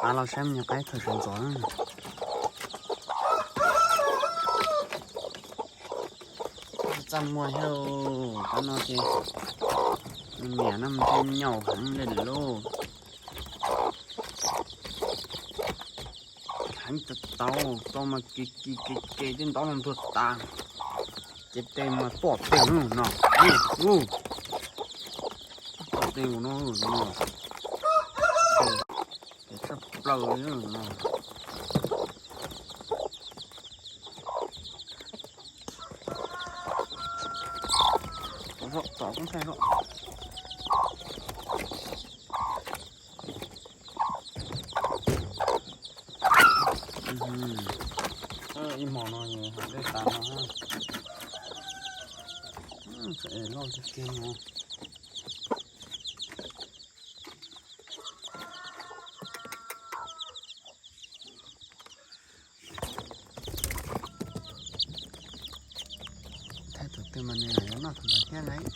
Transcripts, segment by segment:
Pab los saib me nyuam qaib thaum sawv ntxov. Txaj muag thiab, qab no ces niam no ntshe nyaum heev li lauj. Heev tau tau, tau mas kis kis kis kis tej ntaub los ntuag tas. Ces tes mas tom tes no, tom tes no, ces tshaj plaws no. Tom, tom koob thaij os. Ib hmos no hais dej tas no, tseem loj tiag tiag no. Thaij tus twg mas nws yuav noj tus ntawd thiab lauj.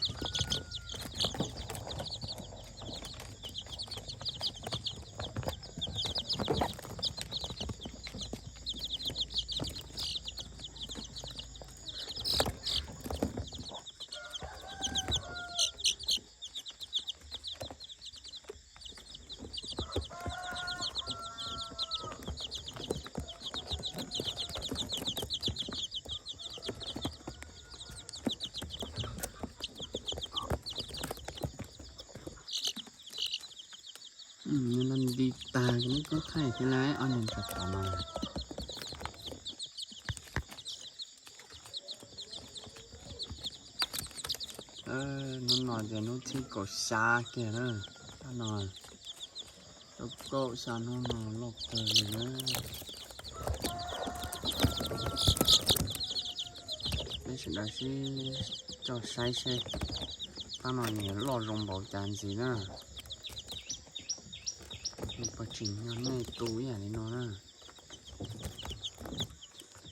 Nws los nti tag, muab koob thaij thiab lauj, ob niag ntawd tom no. Hnub no ces hnub thib kaum xya kiag na, tab no rau kaum xya hnub no loj kawg li na. Peb sawv daws sib coj saib seb tab no nws loj zoo npaum cas ntxiv na. Nws puas tsim nyog nej tu ib yam li no na.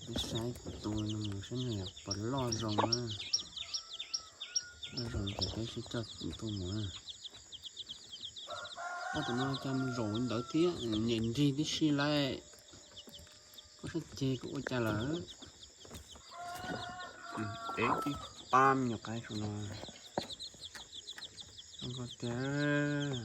Peb saib tu no mus saib nws puas loj zoo na. Loj zoo ces peb sib coj tu mus na. Ob tug no cas mus zaum ntawd thiab, nyem nrig tib si lauj. Koj sab ceg kuv ua cas lawm. Ev tib pab me nyuam qaib saum no. Zoo nkauj tiag.